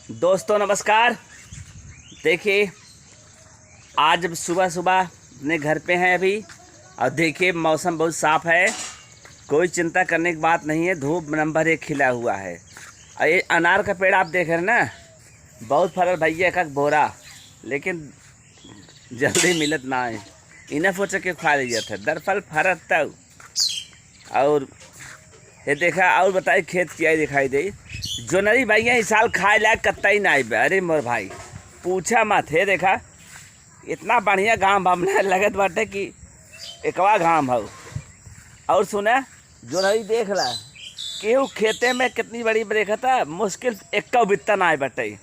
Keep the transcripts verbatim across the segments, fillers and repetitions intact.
दोस्तों नमस्कार। देखिए, आज अब सुबह सुबह अपने घर पे हैं अभी, और देखिए मौसम बहुत साफ है, कोई चिंता करने की बात नहीं है। धूप नंबर एक खिला हुआ है। और ये अनार का पेड़ आप देख रहे हैं ना, बहुत फरल भैया, एक एक बोरा, लेकिन जल्दी मिलत ना है। इन्हें सोच के खा लिया था, दरअसल फरत तब। और ये देखा, और बताई, खेत किया दिखाई दे। जोनरी भैया इस साल खाए लायक कत्ता ही ना आइबे। अरे मोर भाई, पूछा मत। हे देखा, इतना बढ़िया घाम हमने लगत बाटे कि एकवा घाम हौ। और सुना, जोनरी देख ला, केहू खेते में कितनी बड़ी देखा था, मुश्किल एक्का बित्ता ना आए बाटे।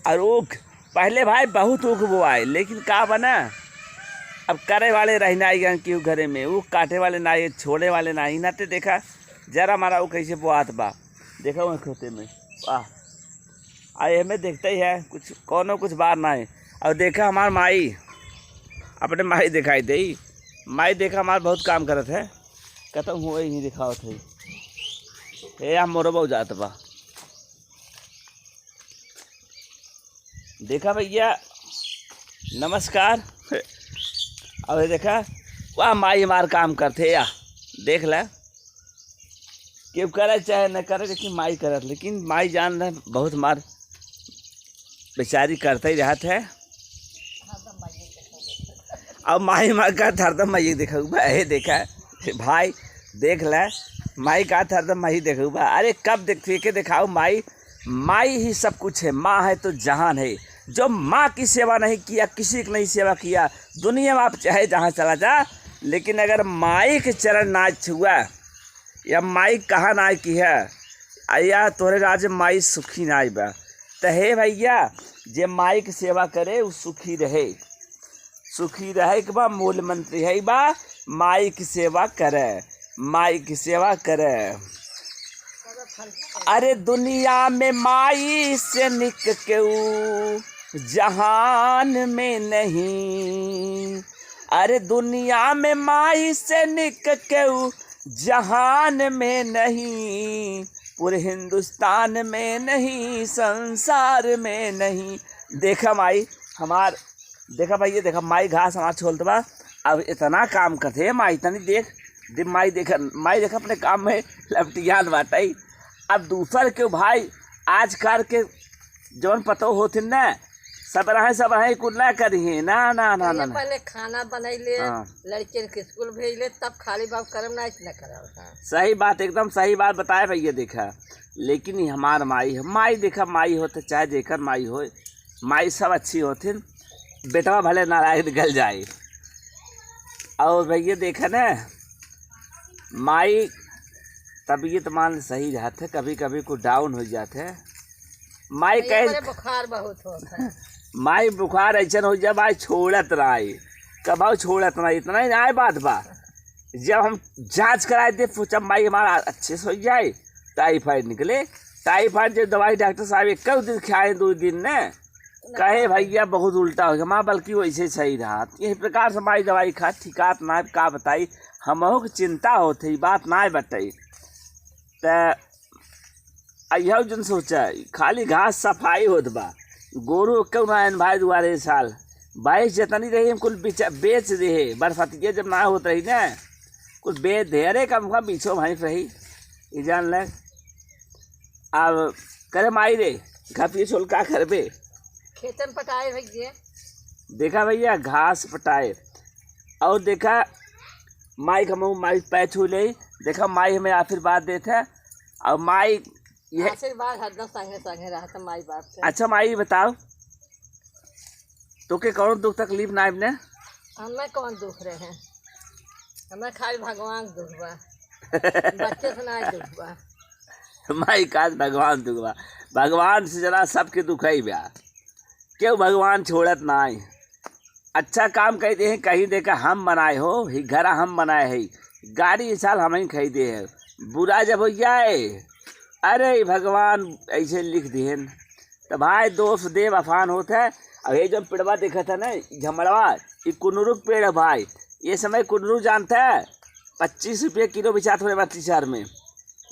और ऊख, पहले भाई बहुत ऊख बोआए, लेकिन का बना, अब करे वाले रही ना गन केहू घरे में, ऊख काटे वाले ना, ये छोड़े वाले ना, इनाते देखा जरा मारा वो कैसे बोआत बा। देखा वो खेते में, वाह। आ एमे देखते ही है कुछ, कौनो कुछ बार ना है। और देखा हमार माई, अपने माई दिखाई दे, माई देखा हमार बहुत काम करत है, खत्म हुए ही दिखावत है। ए, हम मोरबा जात बा। देखा भैया, नमस्कार। और ये देखा, वाह, माई हमार काम करते या, देख ला, केहू करे चाहे न करे, लेकिन माई करत, लेकिन माई जान रहे, बहुत हमार बेचारी करते ही रहत है। अब माई माँ का हरदम माई देखा हुआ है, देखा भाई, देख ले, माई का हरदम माई देखा हुआ। अरे कब देख के दिखाओ माई, माई ही सब कुछ है, माँ है तो जहान है। जो माँ की सेवा नहीं किया, किसी की नहीं सेवा किया, दुनिया में आप चाहे जहाँ चला जा, लेकिन अगर माई के चरण ना छुआ या माई कहा ना की है, आ या तोरे राज्य माई सुखी ना बा। त हे भैया, जे माई के सेवा करे उ सुखी रहे। सुखी रहे के बा, मूल मंत्र है बा, माई की सेवा करे, माई की सेवा करे। अरे दुनिया में माई से निक केऊ जहान में नहीं, अरे दुनिया में माई से निक केऊ जहान में नहीं, पूरे हिंदुस्तान में नहीं, संसार में नहीं। देखा माई हमार, देखा भैया, देखा माई घास हमार छोलत बा। अब इतना काम करते है माई, तनी देख दे माई, देखा माई, देखा अपने काम में लपटियान बाटई। अब दूसर के भाई, आजकल के जवन पतो होथिन ना, सब रहे, सब रहे, कुल ना करिहे, ना, ना, ना, ना, भैया, ना। पहले खाना बनैले, हाँ। लड़कियन के स्कूल भेजले, तब खाली बाप करम ना, इतना करम। हाँ। सही बात, एकदम सही बात बताए भैया, देखा। लेकिन ये हमार माई है, माई देखा, माई हो तो चाहे जेकर माई हो, माई सब अच्छी होथिन, बेटवा भले नारायण निकल जाए। और भैया देखा ना, माई तबीयत मान सही रहत है, कभी कभी कुछ डाउन हो जात है। माई भैया, कहे हमरे बुखार बहुत होत है। माई बुखार ऐसन हो जाए, माई छोड़त ना आई, कबाऊ छोड़त ना, इतना ही ना आए बात बा। जब हम जांच कराए दे, पूछा माई हमारा अच्छे से हो जाए, टाइफाइड निकले। टाइफाइड जब दवाई डॉक्टर साहब एक दिन खाए, दो दिन ने, कहे भैया बहुत उल्टा हो गया, माँ बल्कि वैसे सही रहा। यही प्रकार से माई दवाई खा, ठिकात ना, का बताई, हमहू के चिंता होत है, ई बात ना बताई। त अइहौ जन सोचा, खाली घास सफाई होत बा, गोरू क्यों ना आयन भाई दुआरे इस साल। भैंस जतनी रही हम कुल बेच, बेच दे है, बरसातिया जब ना होत रही ना, कुल बेच दे। अरे कम का बीसो भैंस रही, ई जान ले। अब करे माई रे, घास के छोल का करबे? खेतन पटाए भैया। देखा भैया, घास पटाए। और देखा, माई का मुँह, माई पैर छू ले। देखा, माई हमें आशीर्वाद देत है। और माई, ये आशीर्वाद हरदम संगे संगे रहत है माई बाप के। अच्छा माई, बताओ, तोके कौन दुख तकलीफ ना आइबने? हमें कौन दुख रहे? हमें खाली भगवान दुख बा। बच्चे से ना दुख बा। माई का भगवान दुख बा। भगवान से ज्यादा सबके दुख है बा। क्यों भगवान छोड़त ना है। अच्छा काम कह दे हैं, कहीं देखा हम बनाए हो, ही घरा हम बनाए है, गाड़ी इस साल हम ही खरीदे है। बुरा जब हो जाए, अरे भगवान ऐसे लिख दिहन। तो भाई दोष देव आसान होत है। अब ये जो पेड़वा देखा था ना, ई झमड़वा, ई कुनरू के पेड़ है भाई। ये समय कुनरू जानता है, पच्चीस रुपये किलो बेचात हो बत्तीस हजार में,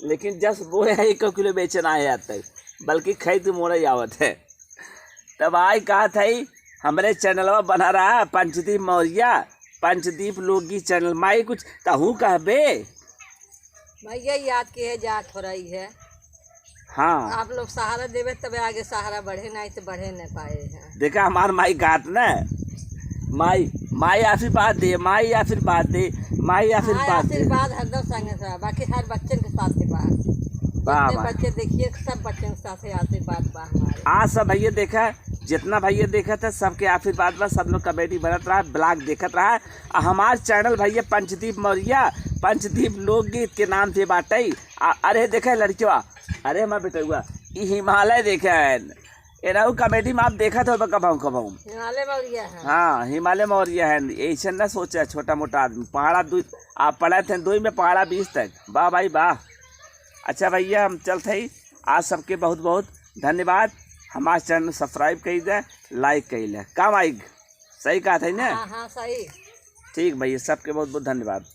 लेकिन जस बोए है एक किलो बेचना है आज तक। बल्कि खैत मोड़ा आवत है। तब आई कहत है, हमरे चैनलवा बना रहा पंचदीप मौर्या, पंचदीप लोकगीत चैनल। माई कुछ तहू कहबे? भैया याद के है जात हो रही है। हाँ। आप लोग सहारा देवे तबे आगे सहारा बढ़े, नहीं तो बढ़े नहीं पाए हैं। देखा हमार माई कहत न, माई, माई आशीर्वाद दे, माई आशीर्वाद दे, माई हाँ, आशीर्वाद दे। आशीर्वाद हरदम संगे से, बाकी हर बच्चन के साथ के बा। वाह, जितने वाह। बच्चे देखिए, सब बच्चन के साथ ही आशीर्वाद बा हमारे। आज सब भैया देखा, जितना भैया देखा था, सबके आशीर्वाद बा, सब लोग कॉमेडी बनत रहा, ब्लॉग देखत रहा। आ हमार चैनल भैया पंचदीप मौर्या, पंचदीप लोकगीत के नाम से बाटई। आ, अरे देखे लड़किया, अरे हमार बेटउआ, ई हिमालय देखे हैं। एनाऊ कॉमेडी में आप देखत हो कबहू कबहू। हिमालय मौर्या है। हाँ, हिमालय मौर्या है। ऐसे न सोचा छोटा मोटा आदमी। पहाड़ा दुई, आप पढ़े थे दुई में पहाड़ा बीस तक। वाह भाई वाह। अच्छा भैया, हम चलत हई। आज सबके बहुत बहुत धन्यवाद। हमार चैनल सब्सक्राइब कई दे, लाइक कई ले। काम आइग, सही कहत है ना? हाँ, हाँ, सही। ठीक भैया, सबके बहुत बहुत धन्यवाद।